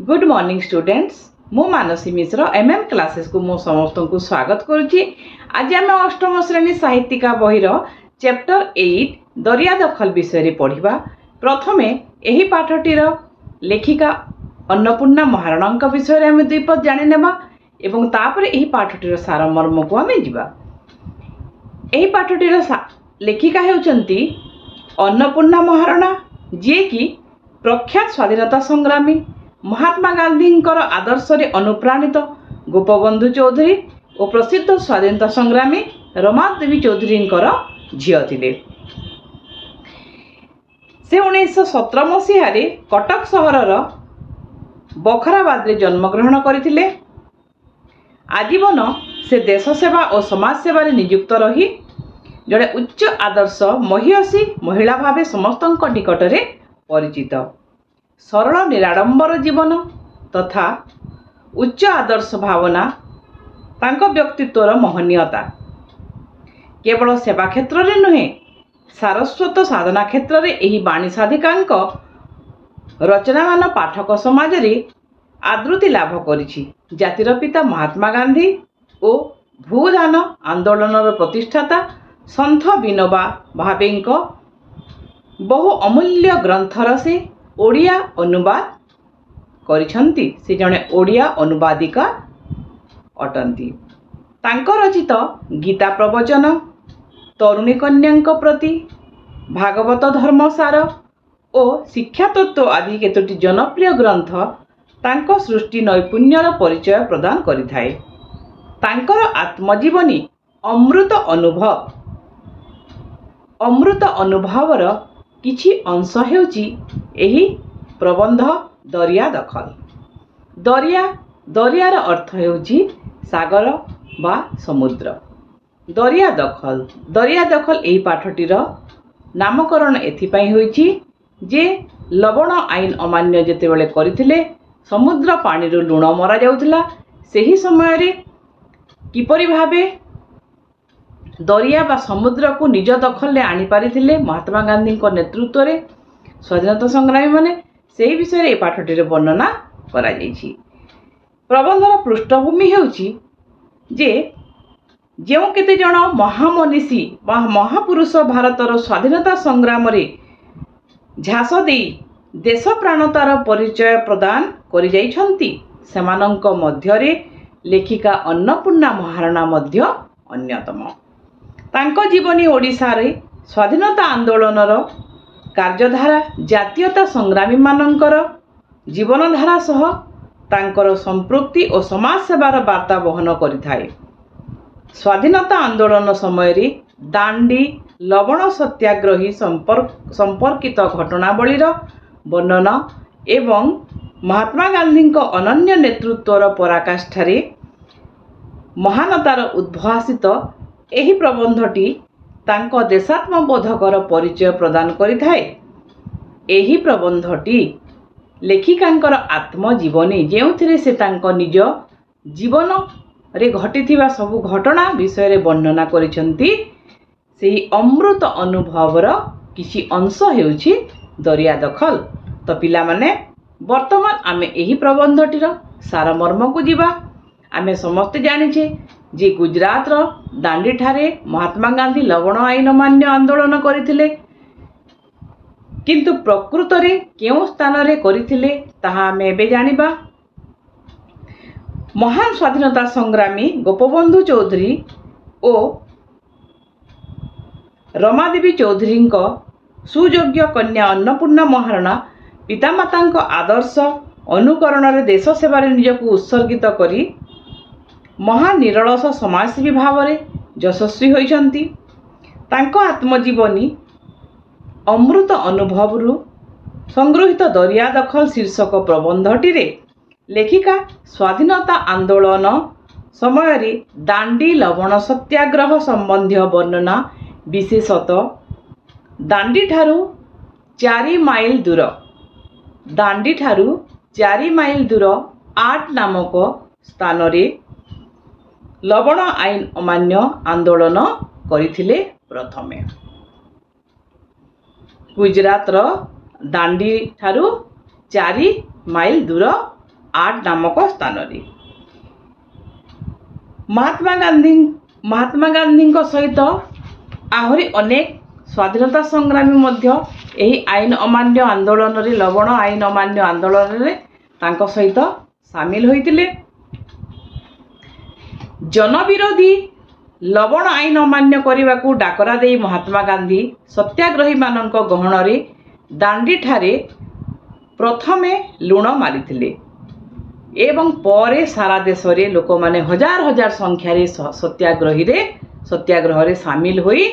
Good morning, students. ମୁଁ Manasi Mishra, M M କ୍ଲାସେସ୍କୁ ମୁଁ ସମସ୍ତଙ୍କୁ ସ୍ୱାଗତ କରୁଛି। ଆଜି ଆମେ ଅଷ୍ଟମ ଶ୍ରେଣୀ ସାହିତ୍ୟିକା ବହିର ଚାପ୍ଟର 8 ଦରିଆ ଦଖଲ ବିଷୟରେ ପଢ଼ିବା। ପ୍ରଥମେ ଏହି ପାଠଟିର ଲେଖିକା ଅନ୍ନପୂର୍ଣ୍ଣା ମହାରଣାଙ୍କ ବିଷୟରେ ଆମେ ଦୁଇ ପଦ ଜାଣିନେବା ଏବଂ ତାପରେ ଏହି ପାଠଟିର ସାରମର୍ମକୁ ଆମେ ଯିବା। ଏହି ପାଠଟିର ଲେଖିକା ହେଉଛନ୍ତି ଅନ୍ନପୂର୍ଣ୍ଣା ମହାରଣା, ଯିଏକି ପ୍ରଖ୍ୟାତ ସ୍ୱାଧୀନତା ସଂଗ୍ରାମୀ ମହାତ୍ମା ଗାନ୍ଧୀଙ୍କର ଆଦର୍ଶରେ ଅନୁପ୍ରାଣିତ ଗୋପବନ୍ଧୁ ଚୌଧୁରୀ ଓ ପ୍ରସିଦ୍ଧ ସ୍ୱାଧୀନତା ସଂଗ୍ରାମୀ ରମାଦେବୀ ଚୌଧୁରୀଙ୍କର ଝିଅ ଥିଲେ। ସେ 1917 ମସିହାରେ କଟକ ସହରର ବଖରାବାଦରେ ଜନ୍ମଗ୍ରହଣ କରିଥିଲେ। ଆଜୀବନ ସେ ଦେଶ ସେବା ଓ ସମାଜ ସେବାରେ ନିଯୁକ୍ତ ରହି ଜଣେ ଉଚ୍ଚ ଆଦର୍ଶ ମହିୟସୀ ମହିଳା ଭାବେ ସମସ୍ତଙ୍କ ନିକଟରେ ପରିଚିତ। ସରଳ ନିରାଡ଼ମ୍ବର ଜୀବନ ତଥା ଉଚ୍ଚ ଆଦର୍ଶ ଭାବନା ତାଙ୍କ ବ୍ୟକ୍ତିତ୍ୱର ମହନୀୟତା। କେବଳ ସେବା କ୍ଷେତ୍ରରେ ନୁହେଁ, ସାରସ୍ୱତ ସାଧନା କ୍ଷେତ୍ରରେ ଏହି ବାଣୀ ସାଧିକାଙ୍କ ରଚନାମାନ ପାଠକ ସମାଜରେ ଆଦୃତି ଲାଭ କରିଛି। ଜାତିର ପିତା ମହାତ୍ମା ଗାନ୍ଧୀ ଓ ଭୂଦାନ ଆନ୍ଦୋଳନର ପ୍ରତିଷ୍ଠାତା ସନ୍ଥ ବିନୋବା ଭାବେଙ୍କ ବହୁ ଅମୂଲ୍ୟ ଗ୍ରନ୍ଥର ସେ ଓଡ଼ିଆ ଅନୁବାଦ କରିଛନ୍ତି। ସେ ଜଣେ ଓଡ଼ିଆ ଅନୁବାଦିକା ଅଟନ୍ତି। ତାଙ୍କ ରଚିତ ଗୀତା ପ୍ରବଚନ, ତରୁଣୀ କନ୍ୟାଙ୍କ ପ୍ରତି, ଭାଗବତ ଧର୍ମସାର ଓ ଶିକ୍ଷାତତ୍ତ୍ୱ ଆଦି କେତୋଟି ଜନପ୍ରିୟ ଗ୍ରନ୍ଥ ତାଙ୍କ ସୃଷ୍ଟି ନୈପୁଣ୍ୟର ପରିଚୟ ପ୍ରଦାନ କରିଥାଏ। ତାଙ୍କର ଆତ୍ମଜୀବନୀ ଅମୃତ ଅନୁଭବ, ଅମୃତ ଅନୁଭବର କିଛି ଅଂଶ ହେଉଛି ଏହି ପ୍ରବନ୍ଧ ଦରିଆ ଦଖଲ। ଦରିଆ, ଦରିଆର ଅର୍ଥ ହେଉଛି ସାଗର ବା ସମୁଦ୍ର। ଦରିଆ ଦଖଲ, ଦରିଆ ଦଖଲ ଏହି ପାଠଟିର ନାମକରଣ ଏଥିପାଇଁ ହୋଇଛି ଯେ ଲବଣ ଆଇନ ଅମାନ୍ୟ ଯେତେବେଳେ କରିଥିଲେ, ସମୁଦ୍ର ପାଣିରୁ ଲୁଣ ମରାଯାଉଥିଲା, ସେହି ସମୟରେ କିପରି ଭାବେ ଦରିଆ ବା ସମୁଦ୍ରକୁ ନିଜ ଦଖଲରେ ଆଣିପାରିଥିଲେ ମହାତ୍ମା ଗାନ୍ଧୀଙ୍କ ନେତୃତ୍ୱରେ ସ୍ୱାଧୀନତା ସଂଗ୍ରାମୀମାନେ, ସେହି ବିଷୟରେ ଏହି ପାଠଟିରେ ବର୍ଣ୍ଣନା କରାଯାଇଛି। ପ୍ରବନ୍ଧର ପୃଷ୍ଠଭୂମି ହେଉଛି ଯେ ଯେଉଁ କେତେଜଣ ମହାମନୀଷୀ ବା ମହାପୁରୁଷ ଭାରତର ସ୍ୱାଧୀନତା ସଂଗ୍ରାମରେ ଝାସ ଦେଇ ଦେଶ ପ୍ରାଣତାର ପରିଚୟ ପ୍ରଦାନ କରିଯାଇଛନ୍ତି, ସେମାନଙ୍କ ମଧ୍ୟରେ ଲେଖିକା ଅନ୍ନପୂର୍ଣ୍ଣା ମହାରଣା ମଧ୍ୟ ଅନ୍ୟତମ। ତାଙ୍କ ଜୀବନୀ ଓଡ଼ିଶାରେ ସ୍ୱାଧୀନତା ଆନ୍ଦୋଳନର କାର୍ଯ୍ୟଧାରା, ଜାତୀୟତା ସଂଗ୍ରାମୀମାନଙ୍କର ଜୀବନଧାରା ସହ ତାଙ୍କର ସମ୍ପୃକ୍ତି ଓ ସମାଜ ସେବାର ବାର୍ତ୍ତା ବହନ କରିଥାଏ। ସ୍ୱାଧୀନତା ଆନ୍ଦୋଳନ ସମୟରେ ଦାଣ୍ଡି ଲବଣ ସତ୍ୟାଗ୍ରହୀ ସମ୍ପର୍କିତ ଘଟଣାବଳୀର ବର୍ଣ୍ଣନା ଏବଂ ମହାତ୍ମା ଗାନ୍ଧୀଙ୍କ ଅନନ୍ୟ ନେତୃତ୍ୱର ପରାକାଷ୍ଠାରେ ମହାନତାର ଉଦ୍ଭାସିତ ଏହି ପ୍ରବନ୍ଧଟି ତାଙ୍କ ଦେଶାତ୍ମବୋଧକର ପରିଚୟ ପ୍ରଦାନ କରିଥାଏ। ଏହି ପ୍ରବନ୍ଧଟି ଲେଖିକାଙ୍କର ଆତ୍ମଜୀବନୀ, ଯେଉଁଥିରେ ସେ ତାଙ୍କ ନିଜ ଜୀବନରେ ଘଟିଥିବା ସବୁ ଘଟଣା ବିଷୟରେ ବର୍ଣ୍ଣନା କରିଛନ୍ତି। ସେହି ଅମୃତ ଅନୁଭବର କିଛି ଅଂଶ ହେଉଛି ଦରିଆ ଦଖଲ। ତ ପିଲାମାନେ, ବର୍ତ୍ତମାନ ଆମେ ଏହି ପ୍ରବନ୍ଧଟିର ସାରମର୍ମକୁ ଯିବା। ଆମେ ସମସ୍ତେ ଜାଣିଛେ ଯେ ଗୁଜରାଟର ଦାଣ୍ଡିଠାରେ ମହାତ୍ମା ଗାନ୍ଧୀ ଲବଣ ଆଇନ ଅମାନ୍ୟ ଆନ୍ଦୋଳନ କରିଥିଲେ। କିନ୍ତୁ ପ୍ରକୃତରେ କେଉଁ ସ୍ଥାନରେ କରିଥିଲେ, ତାହା ଆମେ ଏବେ ଜାଣିବା। ମହାନ ସ୍ୱାଧୀନତା ସଂଗ୍ରାମୀ ଗୋପବନ୍ଧୁ ଚୌଧୁରୀ ଓ ରମାଦେବୀ ଚୌଧୁରୀଙ୍କ ସୁଯୋଗ୍ୟ କନ୍ୟା ଅନ୍ନପୂର୍ଣ୍ଣା ମହାରଣା ପିତାମାତାଙ୍କ ଆଦର୍ଶ ଅନୁକରଣରେ ଦେଶ ସେବାରେ ନିଜକୁ ଉତ୍ସର୍ଗିତ କରି ମହାନିରଳସ ସମାଜସେବୀ ଭାବରେ ଯଶସ୍ୱୀ ହୋଇଛନ୍ତି। ତାଙ୍କ ଆତ୍ମଜୀବନୀ ଅମୃତ ଅନୁଭବରୁ ସଂଗୃହୀତ ଦରିଆ ଦଖଲ ଶୀର୍ଷକ ପ୍ରବନ୍ଧଟିରେ ଲେଖିକା ସ୍ୱାଧୀନତା ଆନ୍ଦୋଳନ ସମୟରେ ଦାଣ୍ଡି ଲବଣ ସତ୍ୟାଗ୍ରହ ସମ୍ବନ୍ଧୀୟ ବର୍ଣ୍ଣନା, ବିଶେଷତଃ ଦାଣ୍ଡିଠାରୁ 4 ମାଇଲ ଦୂର, ଦାଣ୍ଡିଠାରୁ 4 ମାଇଲ ଦୂର ଆଟ ନାମକ ସ୍ଥାନରେ ଲବଣ ଆଇନ ଅମାନ୍ୟ ଆନ୍ଦୋଳନ କରିଥିଲେ ପ୍ରଥମେ। ଗୁଜରାଟର ଦାଣ୍ଡିଠାରୁ 4 ମାଇଲ ଦୂର ଆଠ ନାମକ ସ୍ଥାନରେ। ମହାତ୍ମା ଗାନ୍ଧୀଙ୍କ ସହିତ ଆହୁରି ଅନେକ ସ୍ୱାଧୀନତା ସଂଗ୍ରାମୀ ମଧ୍ୟ ଏହି ଆଇନ ଅମାନ୍ୟ ଆନ୍ଦୋଳନରେ, ଲବଣ ଆଇନ ଅମାନ୍ୟ ଆନ୍ଦୋଳନରେ ତାଙ୍କ ସହିତ ସାମିଲ ହୋଇଥିଲେ। ଜନବିରୋଧୀ ଲବଣ ଆଇନ ଅମାନ୍ୟ କରିବାକୁ ଡାକରା ଦେଇ ମହାତ୍ମା ଗାନ୍ଧୀ ସତ୍ୟାଗ୍ରହୀମାନଙ୍କ ଗହଣରେ ଦାଣ୍ଡିଠାରେ ପ୍ରଥମେ ଲୁଣ ମାରିଥିଲେ ଏବଂ ପରେ ସାରା ଦେଶରେ ଲୋକମାନେ ହଜାର ହଜାର ସଂଖ୍ୟାରେ ସତ୍ୟାଗ୍ରହରେ ସାମିଲ ହୋଇ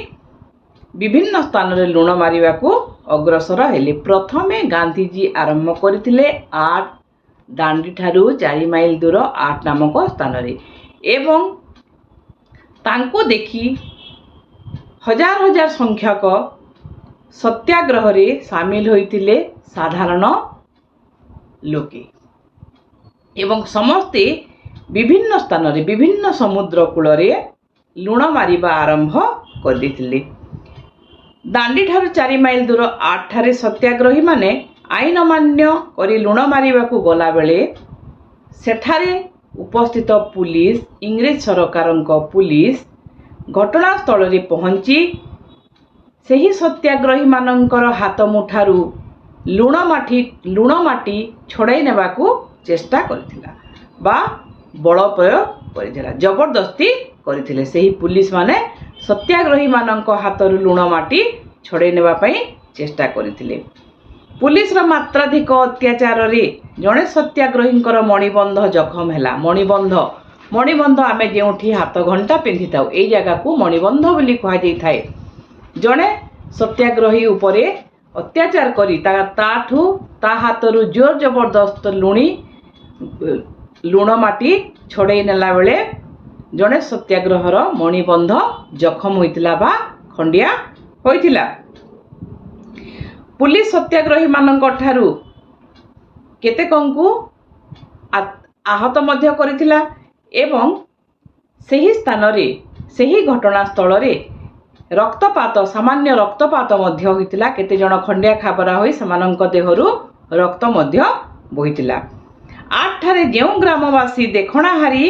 ବିଭିନ୍ନ ସ୍ଥାନରେ ଲୁଣ ମାରିବାକୁ ଅଗ୍ରସର ହେଲେ। ପ୍ରଥମେ ଗାନ୍ଧିଜୀ ଆରମ୍ଭ କରିଥିଲେ ଦାଣ୍ଡିଠାରୁ 4 ମାଇଲ ଦୂର ଆଠ ନାମକ ସ୍ଥାନରେ ଏବଂ ତାଙ୍କୁ ଦେଖି ହଜାର ହଜାର ସଂଖ୍ୟକ ସତ୍ୟାଗ୍ରହରେ ସାମିଲ ହୋଇଥିଲେ ସାଧାରଣ ଲୋକେ ଏବଂ ସମସ୍ତେ ବିଭିନ୍ନ ସ୍ଥାନରେ, ବିଭିନ୍ନ ସମୁଦ୍ର କୂଳରେ ଲୁଣ ମାରିବା ଆରମ୍ଭ କରିଦେଇଥିଲେ। ଦାଣ୍ଡିଠାରୁ 4 ମାଇଲ ଦୂର ଆଠଠାରେ ସତ୍ୟାଗ୍ରହୀମାନେ ଆଇନ ଅମାନ୍ୟ କରି ଲୁଣ ମାରିବାକୁ ଗଲାବେଳେ ସେଠାରେ ଉପସ୍ଥିତ ପୁଲିସ, ଇଂରେଜ ସରକାରଙ୍କ ପୁଲିସ ଘଟଣାସ୍ଥଳରେ ପହଞ୍ଚି ସେହି ସତ୍ୟାଗ୍ରହୀମାନଙ୍କର ହାତ ମୁଠାରୁ ଲୁଣ ମାଟି ଛଡ଼ାଇ ନେବାକୁ ଚେଷ୍ଟା କରିଥିଲା ବା ବଳ ପ୍ରୟୋଗ କରିଥିଲା, ଜବରଦସ୍ତି କରିଥିଲେ। ସେହି ପୁଲିସ ମାନେ ସତ୍ୟାଗ୍ରହୀମାନଙ୍କ ହାତରୁ ଲୁଣ ମାଟି ଛଡ଼ାଇ ନେବା ପାଇଁ ଚେଷ୍ଟା କରିଥିଲେ। ପୁଲିସର ମାତ୍ରାଧିକ ଅତ୍ୟାଚାରରେ ଜଣେ ସତ୍ୟାଗ୍ରହୀଙ୍କର ମଣିବନ୍ଧ ଜଖମ ହେଲା। ମଣିବନ୍ଧ, ଆମେ ଯେଉଁଠି ହାତ ଘଣ୍ଟା ପିନ୍ଧିଥାଉ, ଏଇ ଜାଗାକୁ ମଣିବନ୍ଧ ବୋଲି କୁହାଯାଇଥାଏ। ଜଣେ ସତ୍ୟାଗ୍ରହୀ ଉପରେ ଅତ୍ୟାଚାର କରି ତାଠୁ, ତା ହାତରୁ ଜୋର ଜବରଦସ୍ତ ଲୁଣ ମାଟି ଛଡ଼େଇ ନେଲା ବେଳେ ଜଣେ ସତ୍ୟାଗ୍ରହର ମଣିବନ୍ଧ ଜଖମ ହୋଇଥିଲା ବା ଖଣ୍ଡିଆ ହୋଇଥିଲା। ପୁଲିସ ସତ୍ୟାଗ୍ରହୀମାନଙ୍କ ଠାରୁ କେତେକଙ୍କୁ ଆହତ ମଧ୍ୟ କରିଥିଲା ଏବଂ ସେହି ସ୍ଥାନରେ, ସେହି ଘଟଣାସ୍ଥଳରେ ରକ୍ତପାତ, ସାମାନ୍ୟ ରକ୍ତପାତ ମଧ୍ୟ ହୋଇଥିଲା। କେତେଜଣ ଖଣ୍ଡିଆ ଖାବରା ହୋଇ ସେମାନଙ୍କ ଦେହରୁ ରକ୍ତ ମଧ୍ୟ ବୋହିଥିଲା। ଆଠଠାରେ ଯେଉଁ ଗ୍ରାମବାସୀ ଦେଖଣାହାରୀ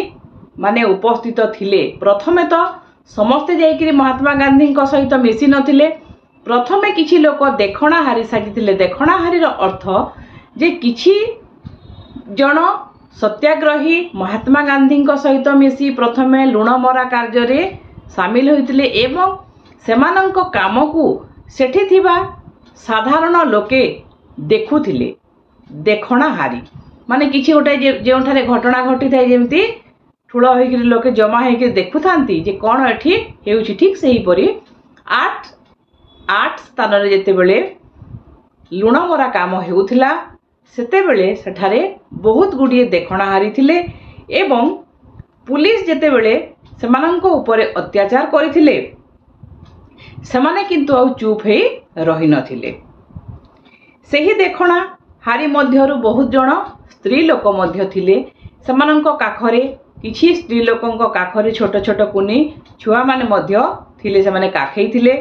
ମାନେ ଉପସ୍ଥିତ ଥିଲେ, ପ୍ରଥମେ ତ ସମସ୍ତେ ଯାଇକରି ମହାତ୍ମା ଗାନ୍ଧୀଙ୍କ ସହିତ ମିଶି ନଥିଲେ। ପ୍ରଥମେ କିଛି ଲୋକ ଦେଖଣାହାରୀ ସାଜିଥିଲେ। ଦେଖଣାହାରୀର ଅର୍ଥ ଯେ କିଛି ଜଣ ସତ୍ୟାଗ୍ରହୀ ମହାତ୍ମା ଗାନ୍ଧୀଙ୍କ ସହିତ ମିଶି ପ୍ରଥମେ ଲୁଣ ମରା କାର୍ଯ୍ୟରେ ସାମିଲ ହୋଇଥିଲେ ଏବଂ ସେମାନଙ୍କ କାମକୁ ସେଠି ଥିବା ସାଧାରଣ ଲୋକେ ଦେଖୁଥିଲେ। ଦେଖଣାହାରୀ ମାନେ କିଛି ଗୋଟେ ଯେଉଁଠାରେ ଘଟଣା ଘଟିଥାଏ, ଯେମିତି ଠୁଳ ହୋଇକରି ଲୋକେ ଜମା ହେଇକରି ଦେଖୁଥାନ୍ତି ଯେ କ'ଣ ଏଠି ହେଉଛି, ଠିକ୍ ସେହିପରି ଆଠ ସ୍ଥାନରେ ଯେତେବେଳେ ଲୁଣ ମରା କାମ ହେଉଥିଲା, ସେତେବେଳେ ସେଠାରେ ବହୁତ ଗୁଡ଼ିଏ ଦେଖଣାହାରୀ ଥିଲେ ଏବଂ ପୁଲିସ ଯେତେବେଳେ ସେମାନଙ୍କ ଉପରେ ଅତ୍ୟାଚାର କରିଥିଲେ, ସେମାନେ କିନ୍ତୁ ଆଉ ଚୁପ୍ ହେଇ ରହିନଥିଲେ। ସେହି ଦେଖଣାହାରୀ ମଧ୍ୟରୁ ବହୁତ ଜଣ ସ୍ତ୍ରୀ ଲୋକ ମଧ୍ୟ ଥିଲେ। ସେମାନଙ୍କ କାଖରେ, କିଛି ସ୍ତ୍ରୀ ଲୋକଙ୍କ କାଖରେ ଛୋଟ ଛୋଟ କୁନି ଛୁଆମାନେ ମଧ୍ୟ ଥିଲେ, ସେମାନେ କାଖେଇଥିଲେ।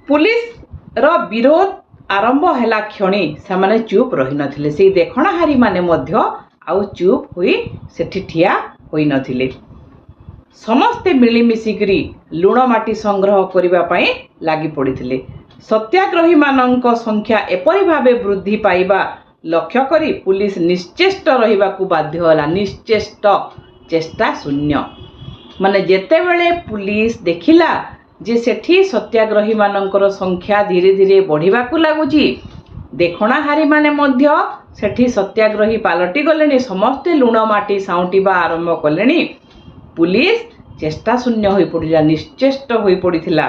ପୁଲିସର ବିରୋଧ ଆରମ୍ଭ ହେଲା କ୍ଷଣି ସେମାନେ ଚୁପ୍ ରହିନଥିଲେ। ସେଇ ଦେଖଣାହାରୀମାନେ ମଧ୍ୟ ଆଉ ଚୁପ୍ ହୋଇ ସେଠି ଠିଆ ହୋଇନଥିଲେ। ସମସ୍ତେ ମିଳିମିଶିକିରି ଲୁଣ ମାଟି ସଂଗ୍ରହ କରିବା ପାଇଁ ଲାଗି ପଡ଼ିଥିଲେ। ସତ୍ୟାଗ୍ରହୀମାନଙ୍କ ସଂଖ୍ୟା ଏପରି ଭାବେ ବୃଦ୍ଧି ପାଇବା ଲକ୍ଷ୍ୟ କରି ପୁଲିସ ନିଶ୍ଚେଷ୍ଟ ରହିବାକୁ ବାଧ୍ୟ ହେଲା। ନିଶ୍ଚେଷ୍ଟ, ଚେଷ୍ଟା ଶୂନ୍ୟ। ମାନେ ଯେତେବେଳେ ପୁଲିସ ଦେଖିଲା ଯେ ସେଠି ସତ୍ୟାଗ୍ରହୀମାନଙ୍କର ସଂଖ୍ୟା ଧୀରେ ଧୀରେ ବଢ଼ିବାକୁ ଲାଗୁଛି, ଦେଖଣାହାରୀମାନେ ମଧ୍ୟ ସେଠି ସତ୍ୟାଗ୍ରହୀ ପାଲଟି ଗଲେଣି, ସମସ୍ତେ ଲୁଣ ମାଟି ସାଉଁଟିବା ଆରମ୍ଭ କଲେଣି, ପୁଲିସ ଚେଷ୍ଟା ଶୂନ୍ୟ ହୋଇପଡ଼ିଲା, ନିଶ୍ଚେଷ୍ଟ ହୋଇପଡ଼ିଥିଲା।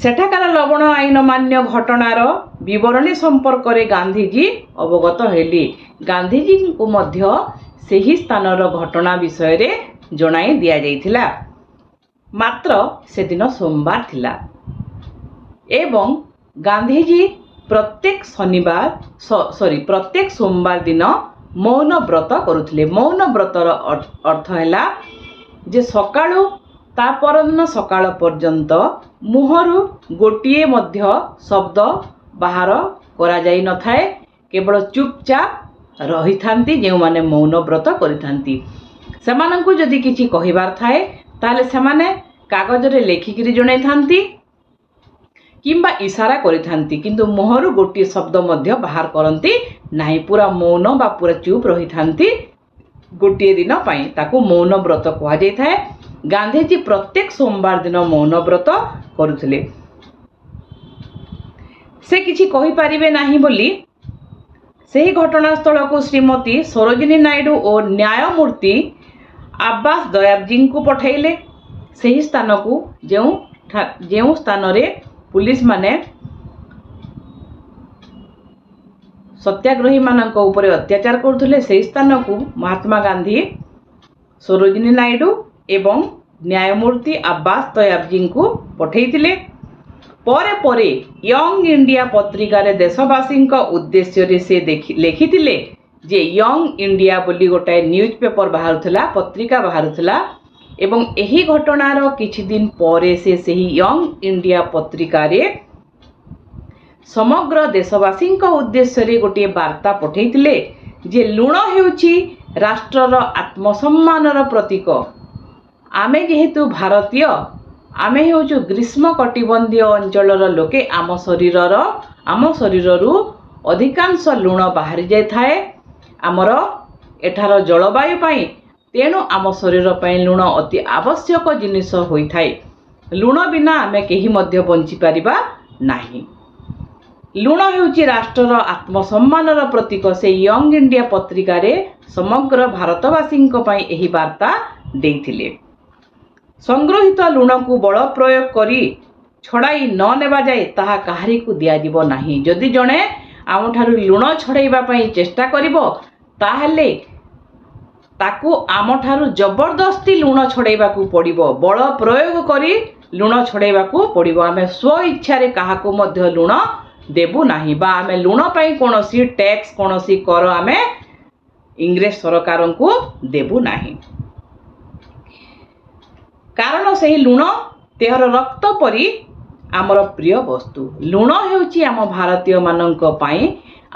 ସେଠାକାର ଲବଣ ଆଇନ ଅମାନ୍ୟ ଘଟଣାର ବିବରଣୀ ସମ୍ପର୍କରେ ଗାନ୍ଧିଜୀ ଅବଗତ ହେଲେ। ଗାନ୍ଧିଜୀଙ୍କୁ ମଧ୍ୟ ସେହି ସ୍ଥାନର ଘଟଣା ବିଷୟରେ ଜଣାଇ ଦିଆଯାଇଥିଲା। ମାତ୍ର ସେଦିନ ସୋମବାର ଥିଲା ଏବଂ ଗାନ୍ଧିଜୀ ପ୍ରତ୍ୟେକ ଶନିବାର, ସରି, ପ୍ରତ୍ୟେକ ସୋମବାର ଦିନ ମୌନ ବ୍ରତ କରୁଥିଲେ। ମୌନ ବ୍ରତର ଅର୍ଥ ହେଲା ଯେ ସକାଳୁ ତା ପରଦିନ ସକାଳ ପର୍ଯ୍ୟନ୍ତ ମୁହଁରୁ ଗୋଟିଏ ମଧ୍ୟ ଶବ୍ଦ ବାହାର କରାଯାଇନଥାଏ। କେବଳ ଚୁପଚାପ ରହିଥାନ୍ତି। ଯେଉଁମାନେ ମୌନ ବ୍ରତ କରିଥାନ୍ତି, ସେମାନଙ୍କୁ ଯଦି କିଛି କହିବାର ଥାଏ, ତାହେଲେ ସେମାନେ କାଗଜରେ ଲେଖିକିରି ଜଣାଇଥାନ୍ତି କିମ୍ବା ଇସାରା କରିଥାନ୍ତି, କିନ୍ତୁ ମୁହଁରୁ ଗୋଟିଏ ଶବ୍ଦ ମଧ୍ୟ ବାହାର କରନ୍ତି ନାହିଁ। ପୁରା ମୌନ ବା ପୁରା ଚୁପ୍ ରହିଥାନ୍ତି ଗୋଟିଏ ଦିନ ପାଇଁ। ତାକୁ ମୌନ ବ୍ରତ କୁହାଯାଇଥାଏ। ଗାନ୍ଧିଜୀ ପ୍ରତ୍ୟେକ ସୋମବାର ଦିନ ମୌନ ବ୍ରତ କରୁଥିଲେ। ସେ କିଛି କହିପାରିବେ ନାହିଁ ବୋଲି ସେହି ଘଟଣାସ୍ଥଳକୁ ଶ୍ରୀମତୀ ସରୋଜିନୀ ନାଇଡୁ ଓ ନ୍ୟାୟମୂର୍ତ୍ତି ଆବ୍ବାସ ଦୟାବଜୀଙ୍କୁ ପଠାଇଲେ। ସେହି ସ୍ଥାନକୁ, ଯେଉଁ ସ୍ଥାନରେ ପୁଲିସମାନେ ସତ୍ୟାଗ୍ରହୀମାନଙ୍କ ଉପରେ ଅତ୍ୟାଚାର କରୁଥିଲେ, ସେହି ସ୍ଥାନକୁ ମହାତ୍ମା ଗାନ୍ଧୀ ସରୋଜିନୀ ନାଇଡୁ ଏବଂ ନ୍ୟାୟମୂର୍ତ୍ତି ଆବ୍ବାସ ତୟାବଜୀଙ୍କୁ ପଠାଇଥିଲେ। ପରେ ପରେ ୟଙ୍ଗ ଇଣ୍ଡିଆ ପତ୍ରିକାରେ ଦେଶବାସୀଙ୍କ ଉଦ୍ଦେଶ୍ୟରେ ସେ ଲେଖିଥିଲେ ଯେ, ୟଙ୍ଗ ଇଣ୍ଡିଆ ବୋଲି ଗୋଟାଏ ନ୍ୟୁଜ୍ ପେପର ବାହାରୁଥିଲା, ପତ୍ରିକା ବାହାରୁଥିଲା ଏବଂ ଏହି ଘଟଣାର କିଛି ଦିନ ପରେ ସେ ସେହି ୟଙ୍ଗ ଇଣ୍ଡିଆ ପତ୍ରିକାରେ ସମଗ୍ର ଦେଶବାସୀଙ୍କ ଉଦ୍ଦେଶ୍ୟରେ ଗୋଟିଏ ବାର୍ତ୍ତା ପଠାଇଥିଲେ ଯେ ଲୁଣ ହେଉଛି ରାଷ୍ଟ୍ରର ଆତ୍ମସମ୍ମାନର ପ୍ରତୀକ। ଆମେ ଯେହେତୁ ଭାରତୀୟ, ଆମେ ହେଉଛୁ ଗ୍ରୀଷ୍ମ କଟିବନ୍ଧୀୟ ଅଞ୍ଚଳର ଲୋକେ। ଆମ ଶରୀରରୁ ଅଧିକାଂଶ ଲୁଣ ବାହାରି ଯାଇଥାଏ ଆମର ଏଠାର ଜଳବାୟୁ ପାଇଁ। ତେଣୁ ଆମ ଶରୀର ପାଇଁ ଲୁଣ ଅତି ଆବଶ୍ୟକ ଜିନିଷ ହୋଇଥାଏ। ଲୁଣ ବିନା ଆମେ କେହି ମଧ୍ୟ ବଞ୍ଚିପାରିବା ନାହିଁ। ଲୁଣ ହେଉଛି ରାଷ୍ଟ୍ରର ଆତ୍ମସମ୍ମାନର ପ୍ରତୀକ। ସେ ୟଙ୍ଗ ଇଣ୍ଡିଆ ପତ୍ରିକାରେ ସମଗ୍ର ଭାରତବାସୀଙ୍କ ପାଇଁ ଏହି ବାର୍ତ୍ତା ଦେଇଥିଲେ। ସଂଗୃହୀତ ଲୁଣକୁ ବଳ ପ୍ରୟୋଗ କରି ଛଡ଼ାଇ ନ ନେବାଯାଏ ତାହା କାହାରିକୁ ଦିଆଯିବ ନାହିଁ। ଯଦି ଜଣେ ଆମଠାରୁ ଲୁଣ ଛଡ଼ାଇବା ପାଇଁ ଚେଷ୍ଟା କରିବ, ତାହେଲେ ତାକୁ ଆମଠାରୁ ଜବରଦସ୍ତି ଲୁଣ ଛଡ଼ାଇବାକୁ ପଡ଼ିବ। ବଳ ପ୍ରୟୋଗ କରି ଲୁଣ ଛଡ଼ାଇବାକୁ ପଡ଼ିବ। ଆମେ ସ୍ୱ ଇଚ୍ଛାରେ କାହାକୁ ମଧ୍ୟ ଲୁଣ ଦେବୁ ନାହିଁ ବା ଆମେ ଲୁଣ ପାଇଁ କୌଣସି ଟ୍ୟାକ୍ସ, କୌଣସି କର ଆମେ ଇଂରେଜ ସରକାରଙ୍କୁ ଦେବୁ ନାହିଁ। କାରଣ ସେହି ଲୁଣ ଦେହର ରକ୍ତ ପରି ଆମର ପ୍ରିୟ ବସ୍ତୁ। ଲୁଣ ହେଉଛି ଆମ ଭାରତୀୟମାନଙ୍କ ପାଇଁ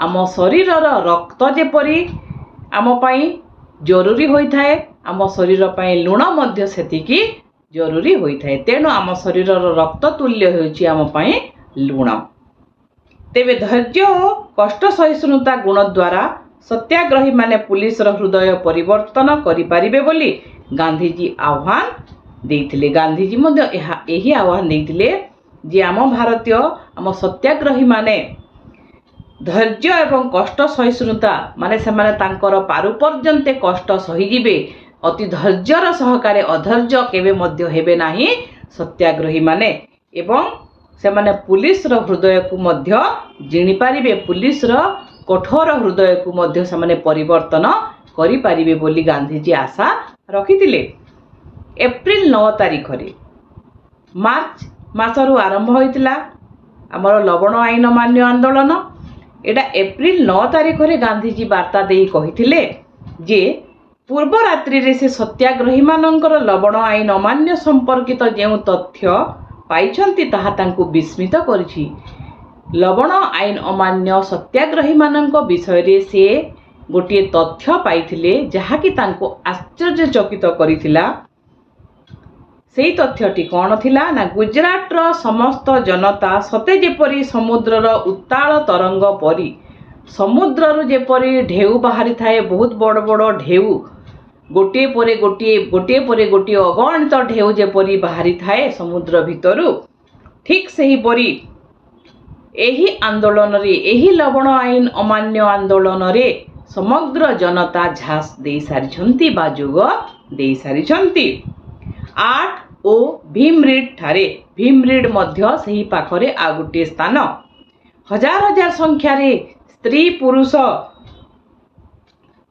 ଆମ ଶରୀରର ରକ୍ତ ଯେପରି ଆମ ପାଇଁ ଜରୁରୀ ହୋଇଥାଏ, ଆମ ଶରୀର ପାଇଁ ଲୁଣ ମଧ୍ୟ ସେତିକି ଜରୁରୀ ହୋଇଥାଏ। ତେଣୁ ଆମ ଶରୀରର ରକ୍ତ ତୁଲ୍ୟ ହେଉଛି ଆମ ପାଇଁ ଲୁଣ। ତେବେ ଧୈର୍ଯ୍ୟ ଓ କଷ୍ଟ ସହିଷ୍ଣୁତା ଗୁଣ ଦ୍ୱାରା ସତ୍ୟାଗ୍ରହୀମାନେ ପୁଲିସର ହୃଦୟ ପରିବର୍ତ୍ତନ କରିପାରିବେ ବୋଲି ଗାନ୍ଧିଜୀ ଆହ୍ୱାନ ଦେଇଥିଲେ। ଗାନ୍ଧିଜୀ ମଧ୍ୟ ଏହି ଆହ୍ୱାନ ଦେଇଥିଲେ ଯେ ଆମ ଭାରତୀୟ, ଆମ ସତ୍ୟାଗ୍ରହୀମାନେ ଧୈର୍ଯ୍ୟ ଏବଂ କଷ୍ଟ ସହିଷ୍ଣୁତା, ମାନେ ସେମାନେ ତାଙ୍କର ପାରୁ ପର୍ଯ୍ୟନ୍ତେ କଷ୍ଟ ସହିଯିବେ ଅତି ଧୈର୍ଯ୍ୟର ସହକାରେ। ଅଧୈର୍ଯ୍ୟ କେବେ ମଧ୍ୟ ହେବେ ନାହିଁ ସତ୍ୟାଗ୍ରହୀମାନେ ଏବଂ ସେମାନେ ପୁଲିସର ହୃଦୟକୁ ମଧ୍ୟ ଜିଣିପାରିବେ। ପୁଲିସର କଠୋର ହୃଦୟକୁ ମଧ୍ୟ ସେମାନେ ପରିବର୍ତ୍ତନ କରିପାରିବେ ବୋଲି ଗାନ୍ଧିଜୀ ଆଶା ରଖିଥିଲେ। ଏପ୍ରିଲ 9 ତାରିଖରେ, ମାର୍ଚ୍ଚ ମାସରୁ ଆରମ୍ଭ ହୋଇଥିଲା ଆମର ଲବଣ ଆଇନ ଅମାନ୍ୟ ଆନ୍ଦୋଳନ। ଏଇଟା ଏପ୍ରିଲ 9 ତାରିଖରେ ଗାନ୍ଧିଜୀ ବାର୍ତ୍ତା ଦେଇ କହିଥିଲେ ଯେ ପୂର୍ବ ରାତ୍ରିରେ ସେ ସତ୍ୟାଗ୍ରହୀମାନଙ୍କର ଲବଣ ଆଇନ ଅମାନ୍ୟ ସମ୍ପର୍କିତ ଯେଉଁ ତଥ୍ୟ ପାଇଛନ୍ତି, ତାହା ତାଙ୍କୁ ବିସ୍ମିତ କରିଛି। ଲବଣ ଆଇନ ଅମାନ୍ୟ ସତ୍ୟାଗ୍ରହୀମାନଙ୍କ ବିଷୟରେ ସେ ଗୋଟିଏ ତଥ୍ୟ ପାଇଥିଲେ, ଯାହାକି ତାଙ୍କୁ ଆଶ୍ଚର୍ଯ୍ୟଚକିତ କରିଥିଲା। ସେଇ ତଥ୍ୟଟି କ'ଣ ଥିଲା ନା, ଗୁଜରାଟର ସମସ୍ତ ଜନତା ସତେ ଯେପରି ସମୁଦ୍ରର ଉତ୍ତାଳ ତରଙ୍ଗ ପରି, ସମୁଦ୍ରରୁ ଯେପରି ଢେଉ ବାହାରିଥାଏ, ବହୁତ ବଡ଼ ବଡ଼ ଢେଉ, ଗୋଟିଏ ପରେ ଗୋଟିଏ, ଗୋଟିଏ ପରେ ଗୋଟିଏ ଅଗଣିତ ଢେଉ ଯେପରି ବାହାରିଥାଏ ସମୁଦ୍ର ଭିତରୁ, ଠିକ୍ ସେହିପରି ଏହି ଆନ୍ଦୋଳନରେ, ଏହି ଲବଣ ଆଇନ ଅମାନ୍ୟ ଆନ୍ଦୋଳନରେ ସମଗ୍ର ଜନତା ଝାସ ଦେଇସାରିଛନ୍ତି ବା ଯୋଗ ଦେଇସାରିଛନ୍ତି। 8 ଓ ଭୀମରିଡ୍ ଠାରେ, ଭୀମରିଡ୍ ମଧ୍ୟ ସେହି ପାଖରେ ଆଉ ଗୋଟିଏ ସ୍ଥାନ, ହଜାର ହଜାର ସଂଖ୍ୟାରେ ସ୍ତ୍ରୀ ପୁରୁଷ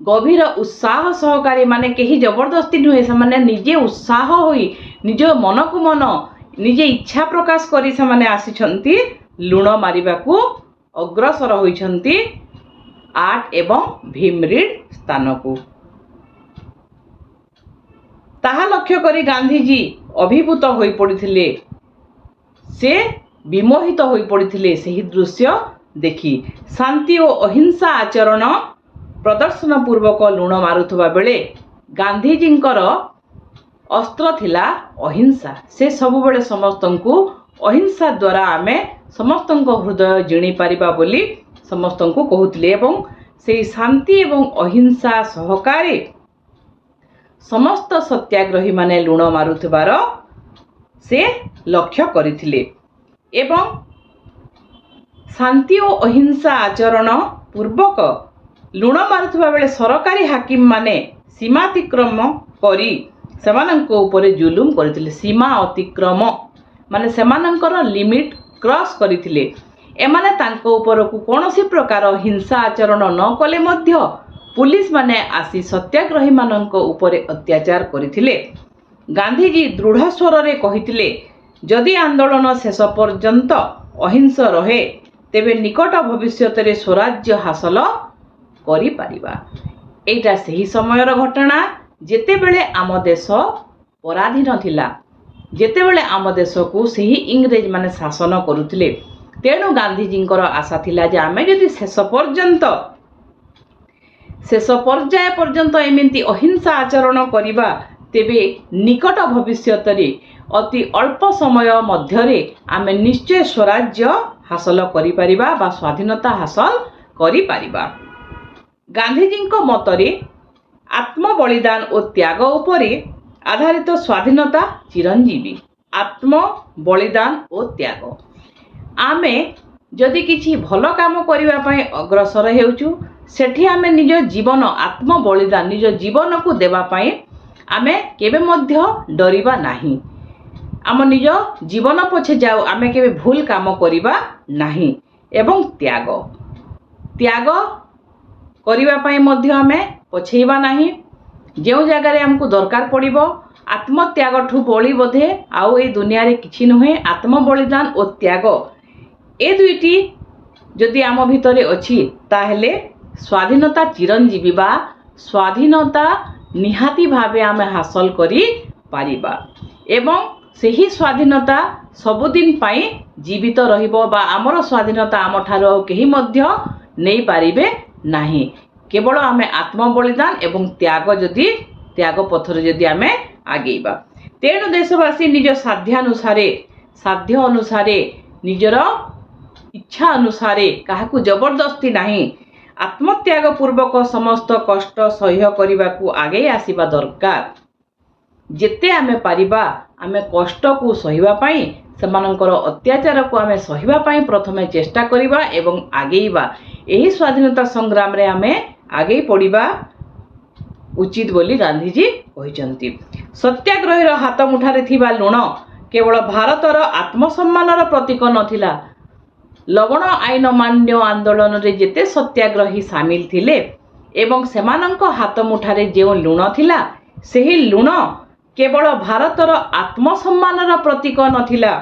ଗଭୀର ଉତ୍ସାହ ସହକାରେ, ମାନେ କେହି ଜବରଦସ୍ତି ନୁହେଁ, ସେମାନେ ନିଜେ ଉତ୍ସାହ ହୋଇ ନିଜ ମନକୁ ମନ ନିଜେ ଇଚ୍ଛା ପ୍ରକାଶ କରି ସେମାନେ ଆସିଛନ୍ତି, ଲୁଣ ମାରିବାକୁ ଅଗ୍ରସର ହୋଇଛନ୍ତି 8 ଏବଂ ଭୀମରିଡ୍ ସ୍ଥାନକୁ। ତାହା ଲକ୍ଷ୍ୟ କରି ଗାନ୍ଧିଜୀ ଅଭିଭୂତ ହୋଇପଡ଼ିଥିଲେ। ସେ ବିମୋହିତ ହୋଇପଡ଼ିଥିଲେ ସେହି ଦୃଶ୍ୟ ଦେଖି ଶାନ୍ତି ଓ ଅହିଂସା ଆଚରଣ ପ୍ରଦର୍ଶନ ପୂର୍ବକ ଲୁଣ ମାରୁଥିବା ବେଳେ ଗାନ୍ଧିଜୀଙ୍କର ଅସ୍ତ୍ର ଥିଲା ଅହିଂସା। ସେ ସବୁବେଳେ ସମସ୍ତଙ୍କୁ ଅହିଂସା ଦ୍ୱାରା ଆମେ ସମସ୍ତଙ୍କ ହୃଦୟ ଜିଣି ପାରିବା ବୋଲି ସମସ୍ତଙ୍କୁ କହୁଥିଲେ ଏବଂ ସେହି ଶାନ୍ତି ଏବଂ ଅହିଂସା ସହକାରେ ସମସ୍ତ ସତ୍ୟାଗ୍ରହୀମାନେ ଲୁଣ ମାରୁଥିବାର ସେ ଲକ୍ଷ୍ୟ କରିଥିଲେ ଏବଂ ଶାନ୍ତି ଓ ଅହିଂସା ଆଚରଣ ପୂର୍ବକ ଲୁଣ ମାରୁଥିବା ବେଳେ ସରକାରୀ ହାକିମମାନେ ସୀମାତିକ୍ରମ କରି ସେମାନଙ୍କ ଉପରେ ଜୁଲୁମ କରିଥିଲେ। ସୀମା ଅତିକ୍ରମ ମାନେ ସେମାନଙ୍କର ଲିମିଟ୍ କ୍ରସ୍ କରିଥିଲେ। ଏମାନେ ତାଙ୍କ ଉପରକୁ କୌଣସି ପ୍ରକାର ହିଂସା ଆଚରଣ ନ କଲେ ମଧ୍ୟ ପୁଲିସମାନେ ଆସି ସତ୍ୟାଗ୍ରହୀମାନଙ୍କ ଉପରେ ଅତ୍ୟାଚାର କରିଥିଲେ। ଗାନ୍ଧିଜୀ ଦୃଢ଼ ସ୍ୱରରେ କହିଥିଲେ, ଯଦି ଆନ୍ଦୋଳନ ଶେଷ ପର୍ଯ୍ୟନ୍ତ ଅହିଂସ ରହେ, ତେବେ ନିକଟ ଭବିଷ୍ୟତରେ ସ୍ୱରାଜ୍ୟ ହାସଲ କରିପାରିବା। ଏଇଟା ସେହି ସମୟର ଘଟଣା, ଯେତେବେଳେ ଆମ ଦେଶ ପରାଧୀନ ଥିଲା, ଯେତେବେଳେ ଆମ ଦେଶକୁ ସେହି ଇଂରେଜମାନେ ଶାସନ କରୁଥିଲେ। ତେଣୁ ଗାନ୍ଧିଜୀଙ୍କର ଆଶା ଥିଲା ଯେ ଆମେ ଯଦି ଶେଷ ପର୍ଯ୍ୟାୟ ପର୍ଯ୍ୟନ୍ତ ଏମିତି ଅହିଂସା ଆଚରଣ କରିବା, ତେବେ ନିକଟ ଭବିଷ୍ୟତରେ ଅତି ଅଳ୍ପ ସମୟ ମଧ୍ୟରେ ଆମେ ନିଶ୍ଚୟ ସ୍ୱରାଜ୍ୟ ହାସଲ କରିପାରିବା ବା ସ୍ୱାଧୀନତା ହାସଲ କରିପାରିବା। ଗାନ୍ଧିଜୀଙ୍କ ମତରେ ଆତ୍ମବଳିଦାନ ଓ ତ୍ୟାଗ ଉପରେ ଆଧାରିତ ସ୍ୱାଧୀନତା ଚିରଞ୍ଜୀବୀ। ଆତ୍ମ ବଳିଦାନ ଓ ତ୍ୟାଗ। ଆମେ ଯଦି କିଛି ଭଲ କାମ କରିବା ପାଇଁ ଅଗ୍ରସର ହେଉଛୁ, ସେଠି ଆମେ ନିଜ ଜୀବନ, ଆତ୍ମ ବଳିଦାନ, ନିଜ ଜୀବନକୁ ଦେବା ପାଇଁ ଆମେ କେବେ ମଧ୍ୟ ଡରିବା ନାହିଁ। ଆମ ନିଜ ଜୀବନ ପଛେ ଯାଉ, ଆମେ କେବେ ଭୁଲ କାମ କରିବା ନାହିଁ। ଏବଂ ତ୍ୟାଗ କରିବା ପାଇଁ ମଧ୍ୟ ଆମେ ପଛେଇବା ନାହିଁ। ଯେଉଁ ଜାଗାରେ ଆମକୁ ଦରକାର ପଡ଼ିବ, ଆତ୍ମତ୍ୟାଗଠୁ ବଳି ବୋଧେ ଆଉ ଏଇ ଦୁନିଆରେ କିଛି ନୁହେଁ। ଆତ୍ମବଳିଦାନ ଓ ତ୍ୟାଗ, ଏ ଦୁଇଟି ଯଦି ଆମ ଭିତରେ ଅଛି, ତାହେଲେ ସ୍ୱାଧୀନତା ଚିରଞ୍ଜୀବୀ ବା ସ୍ୱାଧୀନତା ନିହାତି ଭାବେ ଆମେ ହାସଲ କରିପାରିବା ଏବଂ ସେହି ସ୍ୱାଧୀନତା ସବୁଦିନ ପାଇଁ ଜୀବିତ ରହିବ ବା ଆମର ସ୍ୱାଧୀନତା ଆମଠାରୁ ଆଉ କେହି ମଧ୍ୟ ନେଇପାରିବେ ନାହିଁ। କେବଳ ଆମେ ଆତ୍ମବଳିଦାନ ଏବଂ ତ୍ୟାଗ ପଥରେ ଯଦି ଆମେ ଆଗେଇବା। ତେଣୁ ଦେଶବାସୀ ନିଜ ସାଧ୍ୟ ଅନୁସାରେ, ନିଜର ଇଚ୍ଛା ଅନୁସାରେ, କାହାକୁ ଜବରଦସ୍ତି ନାହିଁ, ଆତ୍ମତ୍ୟାଗ ପୂର୍ବକ ସମସ୍ତ କଷ୍ଟ ସହ୍ୟ କରିବାକୁ ଆଗେଇ ଆସିବା ଦରକାର। ଯେତେ ଆମେ ପାରିବା, ଆମେ କଷ୍ଟକୁ ସହିବା ପାଇଁ, ସେମାନଙ୍କର ଅତ୍ୟାଚାରକୁ ଆମେ ସହିବା ପାଇଁ ପ୍ରଥମେ ଚେଷ୍ଟା କରିବା ଏବଂ ଆଗେଇବା। ଏହି ସ୍ୱାଧୀନତା ସଂଗ୍ରାମରେ ଆମେ ଆଗେଇ ପଡ଼ିବା ଉଚିତ ବୋଲି ଗାନ୍ଧିଜୀ କହିଛନ୍ତି। ସତ୍ୟାଗ୍ରହୀର ହାତ ମୁଠାରେ ଥିବା ଲୁଣ କେବଳ ଭାରତର ଆତ୍ମସମ୍ମାନର ପ୍ରତୀକ ନଥିଲା। ଲବଣ ଆଇନ ଅମାନ୍ୟ ଆନ୍ଦୋଳନରେ ଯେତେ ସତ୍ୟାଗ୍ରହୀ ସାମିଲ ଥିଲେ ଏବଂ ସେମାନଙ୍କ ହାତ ମୁଠାରେ ଯେଉଁ ଲୁଣ ଥିଲା, ସେହି ଲୁଣ କେବଳ ଭାରତର ଆତ୍ମସମ୍ମାନର ପ୍ରତୀକ ନଥିଲା,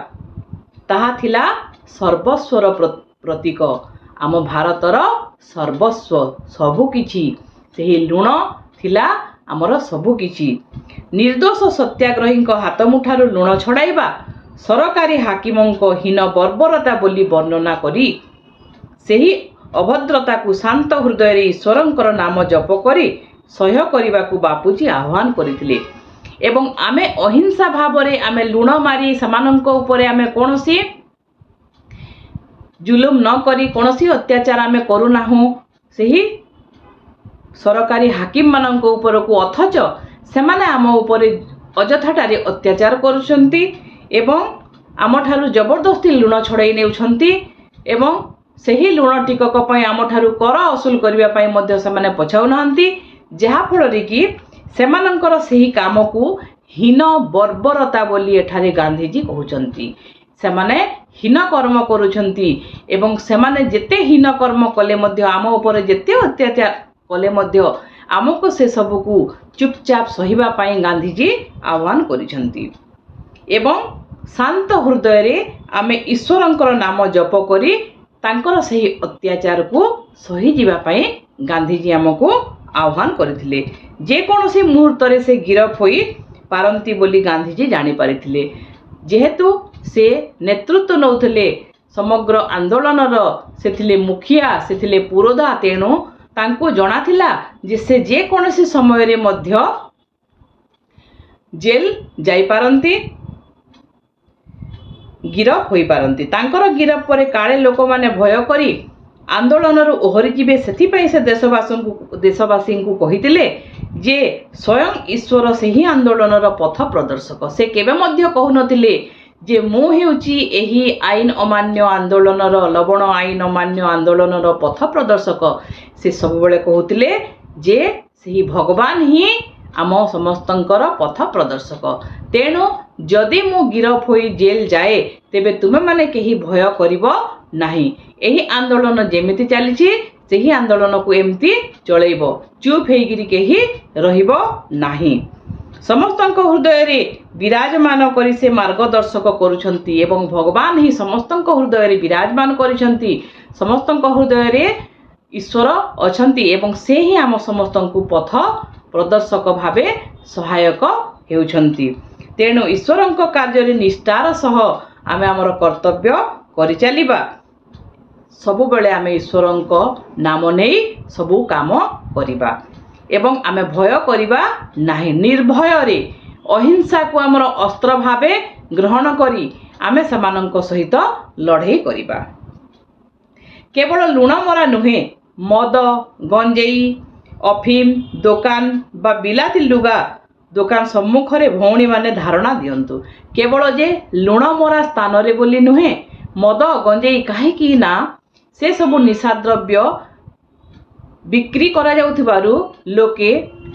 ତାହା ଥିଲା ସର୍ବସ୍ୱର ପ୍ରତୀକ। ଆମ ଭାରତର ସର୍ବସ୍ୱ, ସବୁକିଛି, ସେହି ଲୁଣ ଥିଲା ଆମର ସବୁକିଛି। ନିର୍ଦ୍ଦୋଷ ସତ୍ୟାଗ୍ରହୀଙ୍କ ହାତ ମୁଠାରୁ ଲୁଣ ଛଡ଼ାଇବା ସରକାରୀ ହାକିମଙ୍କ ହୀନ ବର୍ବରତା ବୋଲି ବର୍ଣ୍ଣନା କରି ସେହି ଅଭଦ୍ରତାକୁ ଶାନ୍ତ ହୃଦୟରେ ଈଶ୍ୱରଙ୍କର ନାମ ଜପ କରି ସହ୍ୟ କରିବାକୁ ବାପୁଜୀ ଆହ୍ୱାନ କରିଥିଲେ। ଏବଂ ଆମେ ଅହିଂସା ଭାବରେ ଆମେ ଲୁଣ ମାରି ସେମାନଙ୍କ ଉପରେ ଆମେ କୌଣସି ଜୁଲୁମ ନ କରି, କୌଣସି ଅତ୍ୟାଚାର ଆମେ କରୁନାହୁଁ ସେହି ସରକାରୀ ହାକିମମାନଙ୍କ ଉପରକୁ, ଅଥଚ ସେମାନେ ଆମ ଉପରେ ଅଯଥାଟାରେ ଅତ୍ୟାଚାର କରୁଛନ୍ତି ଏବଂ ଆମଠାରୁ ଜବରଦସ୍ତି ଲୁଣ ଛଡ଼େଇ ନେଉଛନ୍ତି ଏବଂ ସେହି ଲୁଣ ଟିକକ ପାଇଁ ଆମଠାରୁ କର ଅସୁଲ କରିବା ପାଇଁ ମଧ୍ୟ ସେମାନେ ପଛାଉନାହାନ୍ତି, ଯାହାଫଳରେ କି ସେମାନଙ୍କର ସେହି କାମକୁ ହୀନ ବର୍ବରତା ବୋଲି ଏଠାରେ ଗାନ୍ଧିଜୀ କହୁଛନ୍ତି। ସେମାନେ ହୀନ କର୍ମ କରୁଛନ୍ତି ଏବଂ ସେମାନେ ଯେତେ ହୀନ କର୍ମ କଲେ ମଧ୍ୟ, ଆମ ଉପରେ ଯେତେ ଅତ୍ୟାଚାର କଲେ ମଧ୍ୟ, ଆମକୁ ସେସବୁକୁ ଚୁପଚାପ ସହିବା ପାଇଁ ଗାନ୍ଧିଜୀ ଆହ୍ୱାନ କରିଛନ୍ତି। ଏବଂ ଶାନ୍ତ ହୃଦୟରେ ଆମେ ଈଶ୍ୱରଙ୍କର ନାମ ଜପ କରି ତାଙ୍କର ସେହି ଅତ୍ୟାଚାରକୁ ସହିଯିବା ପାଇଁ ଗାନ୍ଧିଜୀ ଆମକୁ ଆହ୍ୱାନ କରିଥିଲେ। ଯେକୌଣସି ମୁହୂର୍ତ୍ତରେ ସେ ଗିରଫ ହୋଇ ପାରନ୍ତି ବୋଲି ଗାନ୍ଧିଜୀ ଜାଣିପାରିଥିଲେ। ଯେହେତୁ ସେ ନେତୃତ୍ୱ ନେଉଥିଲେ ସମଗ୍ର ଆନ୍ଦୋଳନର ସେ ଥିଲେ ମୁଖିଆ, ସେ ଥିଲେ ପୁରୋଧା। ତେଣୁ ତାଙ୍କୁ ଜଣାଥିଲା ଯେ ସେ ଯେକୌଣସି ସମୟରେ ମଧ୍ୟ ଜେଲ୍ ଯାଇପାରନ୍ତି, ଗିରଫ ହୋଇପାରନ୍ତି। ତାଙ୍କର ଗିରଫ ପରେ କାଳେ ଲୋକମାନେ ଭୟ କରି ଆନ୍ଦୋଳନରୁ ଓହରିଯିବେ, ସେଥିପାଇଁ ସେ ଦେଶବାସୀଙ୍କୁ କହିଥିଲେ ଯେ ସ୍ୱୟଂ ଈଶ୍ୱର ସେହି ଆନ୍ଦୋଳନର ପଥ ପ୍ରଦର୍ଶକ। ସେ କେବେ ମଧ୍ୟ କହୁନଥିଲେ ଯେ ମୁଁ ହେଉଛି ଏହି ଆଇନ ଅମାନ୍ୟ ଆନ୍ଦୋଳନର, ଲବଣ ଆଇନ ଅମାନ୍ୟ ଆନ୍ଦୋଳନର ପଥ ପ୍ରଦର୍ଶକ। ସେ ସବୁବେଳେ କହୁଥିଲେ ଯେ ସେହି ଭଗବାନ ହିଁ ଆମ ସମସ୍ତଙ୍କର ପଥ ପ୍ରଦର୍ଶକ। ତେଣୁ ଯଦି ମୁଁ ଗିରଫ ହୋଇ ଜେଲ୍ ଯାଏ, ତେବେ ତୁମେମାନେ କେହି ଭୟ କରିବ ନାହିଁ। ଏହି ଆନ୍ଦୋଳନ ଯେମିତି ଚାଲିଛି, ସେହି ଆନ୍ଦୋଳନକୁ ଏମିତି ଚଳେଇବ। ଚୁପ୍ ହେଇକିରି କେହି ରହିବ ନାହିଁ। ସମସ୍ତଙ୍କ ହୃଦୟରେ ବିରାଜମାନ କରି ସେ ମାର୍ଗଦର୍ଶକ କରୁଛନ୍ତି ଏବଂ ଭଗବାନ ହିଁ ସମସ୍ତଙ୍କ ହୃଦୟରେ ବିରାଜମାନ କରିଛନ୍ତି। ସମସ୍ତଙ୍କ ହୃଦୟରେ ଈଶ୍ୱର ଅଛନ୍ତି ଏବଂ ସେ ହିଁ ଆମ ସମସ୍ତଙ୍କୁ ପଥ ପ୍ରଦର୍ଶକ ଭାବେ ସହାୟକ ହେଉଛନ୍ତି। ତେଣୁ ଈଶ୍ୱରଙ୍କ କାର୍ଯ୍ୟରେ ନିଷ୍ଠାର ସହ ଆମେ ଆମର କର୍ତ୍ତବ୍ୟ କରିଚାଲିବା। ସବୁବେଳେ ଆମେ ଈଶ୍ୱରଙ୍କ ନାମ ନେଇ ସବୁ କାମ କରିବା ଏବଂ ଆମେ ଭୟ କରିବା ନାହିଁ। ନିର୍ଭୟରେ ଅହିଂସାକୁ ଆମର ଅସ୍ତ୍ର ଭାବେ ଗ୍ରହଣ କରି ଆମେ ସେମାନଙ୍କ ସହିତ ଲଢ଼େଇ କରିବା। କେବଳ ଲୁଣ ମରା ନୁହେଁ, ମଦ, ଗଞ୍ଜେଇ, ଅଫିମ ଦୋକାନ ବା ବିଲାତି ଲୁଗା ଦୋକାନ ସମ୍ମୁଖରେ ଭଉଣୀମାନେ ଧାରଣା ଦିଅନ୍ତୁ। କେବଳ ଯେ ଲୁଣ ମରା ସ୍ଥାନରେ ବୋଲି ନୁହେଁ, ମଦ, ଗଞ୍ଜେଇ, କାହିଁକି ନା ସେସବୁ ନିଶାଦ୍ରବ୍ୟ ବିକ୍ରି କରାଯାଉଥିବାରୁ ଲୋକେ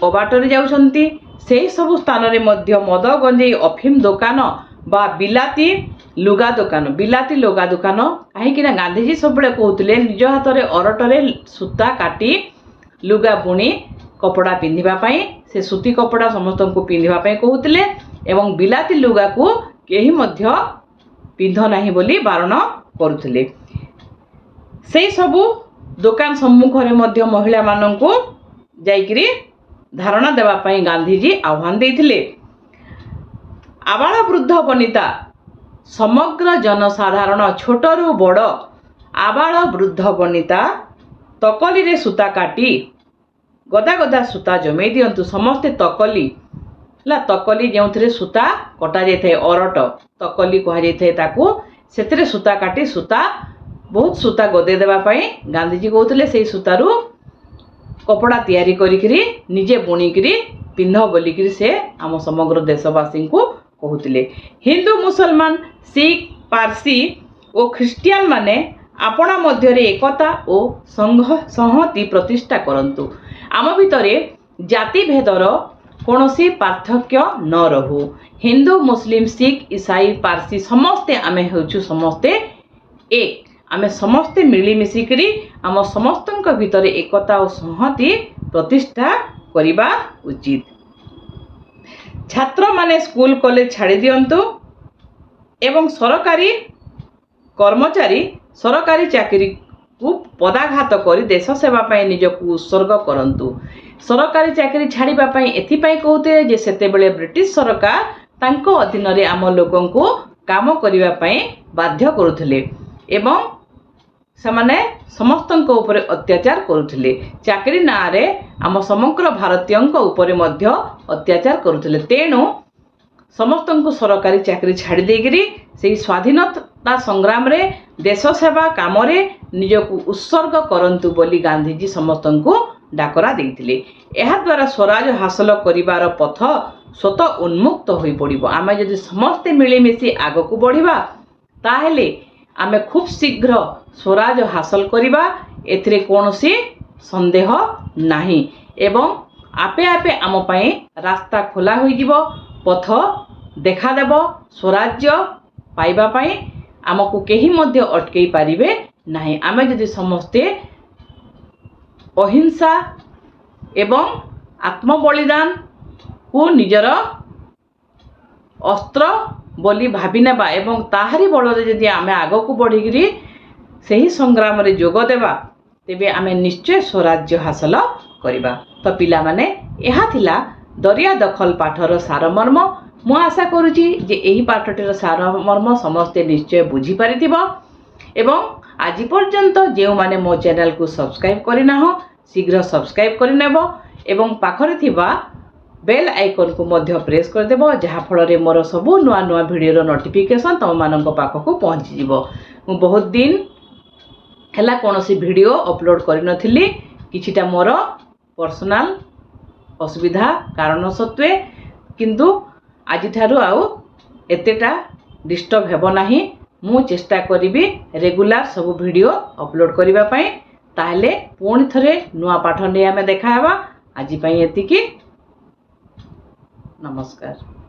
ଅବାଟରେ ଯାଉଛନ୍ତି। ସେହି ସବୁ ସ୍ଥାନରେ ମଧ୍ୟ ମଦ, ଗଞ୍ଜେଇ, ଅଫିମ ଦୋକାନ ବା ବିଲାତି ଲୁଗା ଦୋକାନ, ବିଲାତି ଲୁଗା ଦୋକାନ। କାହିଁକି ନା ଗାନ୍ଧିଜୀ ସବୁବେଳେ କହୁଥିଲେ ନିଜ ହାତରେ ଅରଟରେ ସୂତା କାଟି ଲୁଗା ବୁଣି କପଡ଼ା ପିନ୍ଧିବା ପାଇଁ। ସେ ସୂତି କପଡ଼ା ସମସ୍ତଙ୍କୁ ପିନ୍ଧିବା ପାଇଁ କହୁଥିଲେ ଏବଂ ବିଲାତି ଲୁଗାକୁ କେହି ମଧ୍ୟ ପିନ୍ଧ ନାହିଁ ବୋଲି ବାରଣ କରୁଥିଲେ। ସେଇ ସବୁ ଦୋକାନ ସମ୍ମୁଖରେ ମଧ୍ୟ ମହିଳାମାନଙ୍କୁ ଯାଇକିରି ଧାରଣା ଦେବା ପାଇଁ ଗାନ୍ଧିଜୀ ଆହ୍ୱାନ ଦେଇଥିଲେ। ଆବାଳ ବୃଦ୍ଧ ବନିତା, ସମଗ୍ର ଜନସାଧାରଣ, ଛୋଟରୁ ବଡ଼, ଆବାଳ ବୃଦ୍ଧ ବନିତା ତକଲିରେ ସୂତା କାଟି ଗଦା ଗଦା ସୂତା ଜମେଇ ଦିଅନ୍ତୁ। ସମସ୍ତେ ତକଲି ହେଲା, ତକଲି ଯେଉଁଥିରେ ସୂତା କଟାଯାଇଥାଏ, ଅରଟ ତକଲି କୁହାଯାଇଥାଏ ତାକୁ। ସେଥିରେ ସୂତା କାଟି ସୂତା, ବହୁତ ସୂତା ଗଦେଇ ଦେବା ପାଇଁ ଗାନ୍ଧିଜୀ କହୁଥିଲେ। ସେଇ ସୂତାରୁ କପଡ଼ା ତିଆରି କରିକିରି ନିଜେ ବୁଣିକିରି ପିନ୍ଧ ବୋଲିକିରି ସେ ଆମ ସମଗ୍ର ଦେଶବାସୀଙ୍କୁ କହୁଥିଲେ। ହିନ୍ଦୁ, ମୁସଲମାନ, ଶିଖ, ପାର୍ସୀ ଓ ଖ୍ରୀଷ୍ଟିଆନ ମାନେ ଆପଣା ମଧ୍ୟରେ ଏକତା ଓ ସଂହତି ପ୍ରତିଷ୍ଠା କରନ୍ତୁ। ଆମ ଭିତରେ ଜାତିଭେଦର କୌଣସି ପାର୍ଥକ୍ୟ ନ ରହୁ। ହିନ୍ଦୁ, ମୁସଲିମ, ଶିଖ, ଇସାଇ, ପାର୍ସୀ ସମସ୍ତେ ଆମେ ହେଉଛୁ ସମସ୍ତେ ଏକ। ଆମେ ସମସ୍ତେ ମିଳିମିଶିକିରି ଆମ ସମସ୍ତଙ୍କ ଭିତରେ ଏକତା ଓ ସଂହତି ପ୍ରତିଷ୍ଠା କରିବା ଉଚିତ। ଛାତ୍ରମାନେ ସ୍କୁଲ କଲେଜ ଛାଡ଼ି ଦିଅନ୍ତୁ ଏବଂ ସରକାରୀ କର୍ମଚାରୀ ସରକାରୀ ଚାକିରିକୁ ପଦାଘାତ କରି ଦେଶ ସେବା ପାଇଁ ନିଜକୁ ଉତ୍ସର୍ଗ କରନ୍ତୁ। ସରକାରୀ ଚାକିରି ଛାଡ଼ିବା ପାଇଁ ଏଥିପାଇଁ କହୁଥିଲେ ଯେ ସେତେବେଳେ ବ୍ରିଟିଶ ସରକାର ତାଙ୍କ ଅଧୀନରେ ଆମ ଲୋକଙ୍କୁ କାମ କରିବା ପାଇଁ ବାଧ୍ୟ କରୁଥିଲେ ଏବଂ ସେମାନେ ସମସ୍ତଙ୍କ ଉପରେ ଅତ୍ୟାଚାର କରୁଥିଲେ। ଚାକିରି ନାଁରେ ଆମ ସମଗ୍ର ଭାରତୀୟଙ୍କ ଉପରେ ମଧ୍ୟ ଅତ୍ୟାଚାର କରୁଥିଲେ। ତେଣୁ ସମସ୍ତଙ୍କୁ ସରକାରୀ ଚାକିରି ଛାଡ଼ି ଦେଇକିରି ସେଇ ସ୍ୱାଧୀନତା ସଂଗ୍ରାମରେ, ଦେଶ ସେବା କାମରେ ନିଜକୁ ଉତ୍ସର୍ଗ କରନ୍ତୁ ବୋଲି ଗାନ୍ଧିଜୀ ସମସ୍ତଙ୍କୁ ଡାକରା ଦେଇଥିଲେ। ଏହାଦ୍ୱାରା ସ୍ୱରାଜ ହାସଲ କରିବାର ପଥ ସ୍ୱତଃ ଉନ୍ମୁକ୍ତ ହୋଇପଡ଼ିବ। ଆମେ ଯଦି ସମସ୍ତେ ମିଳିମିଶି ଆଗକୁ ବଢ଼ିବା, ତାହେଲେ ଆମେ ଖୁବ୍ ଶୀଘ୍ର ସ୍ୱରାଜ ହାସଲ କରିବା, ଏଥିରେ କୌଣସି ସନ୍ଦେହ ନାହିଁ ଏବଂ ଆପେ ଆପେ ଆମ ପାଇଁ ରାସ୍ତା ଖୋଲା ହୋଇଯିବ, ପଥ ଦେଖାଦେବ। ସ୍ୱରାଜ୍ୟ ପାଇବା ପାଇଁ ଆମକୁ କେହି ମଧ୍ୟ ଅଟକେଇ ପାରିବେ ନାହିଁ, ଆମେ ଯଦି ସମସ୍ତେ ଅହିଂସା ଏବଂ ଆତ୍ମବଳିଦାନକୁ ନିଜର ଅସ୍ତ୍ର ବୋଲି ଭାବି ନେବା ଏବଂ ତାହାରି ବଳରେ ଯଦି ଆମେ ଆଗକୁ ବଢ଼ିକିରି ସେହି ସଂଗ୍ରାମରେ ଯୋଗ ଦେବା, ତେବେ ଆମେ ନିଶ୍ଚୟ ସ୍ୱରାଜ୍ୟ ହାସଲ କରିବା। ତ ପିଲାମାନେ, ଏହା ଥିଲା ଦରିଆ ଦଖଲ ପାଠର ସାରମର୍ମ। ମୁଁ ଆଶା କରୁଛି ଯେ ଏହି ପାଠଟିର ସାରମର୍ମ ସମସ୍ତେ ନିଶ୍ଚୟ ବୁଝିପାରିଥିବ। ଏବଂ ଆଜି ପର୍ଯ୍ୟନ୍ତ ଯେଉଁମାନେ ମୋ ଚ୍ୟାନେଲକୁ ସବସ୍କ୍ରାଇବ୍ କରିନାହଁ, ଶୀଘ୍ର ସବସ୍କ୍ରାଇବ୍ କରିନେବ ଏବଂ ପାଖରେ ଥିବା ବେଲ୍ ଆଇକନ୍କୁ ମଧ୍ୟ ପ୍ରେସ୍ କରିଦେବ, ଯାହାଫଳରେ ମୋର ସବୁ ନୂଆ ନୂଆ ଭିଡ଼ିଓର ନୋଟିଫିକେସନ୍ ତୁମମାନଙ୍କ ପାଖକୁ ପହଞ୍ଚିଯିବ। ମୁଁ ବହୁତ ଦିନ ହେଲା କୌଣସି ଭିଡ଼ିଓ ଅପଲୋଡ଼ କରିନଥିଲି, କିଛିଟା ମୋର ପର୍ସନାଲ୍ ଅସୁବିଧା କାରଣ ସତ୍ତ୍ୱେ। କିନ୍ତୁ ଆଜିଠାରୁ ଆଉ ଏତେଟା ଡିଷ୍ଟର୍ବ ହେବ ନାହିଁ। ମୁଁ ଚେଷ୍ଟା କରିବି ରେଗୁଲାର ସବୁ ଭିଡ଼ିଓ ଅପଲୋଡ଼ କରିବା ପାଇଁ। ତାହେଲେ ପୁଣି ଥରେ ନୂଆ ପାଠ ନେଇ ଆମେ ଦେଖା ହେବା। ଆଜି ପାଇଁ ଏତିକି। ନମସ୍କାର।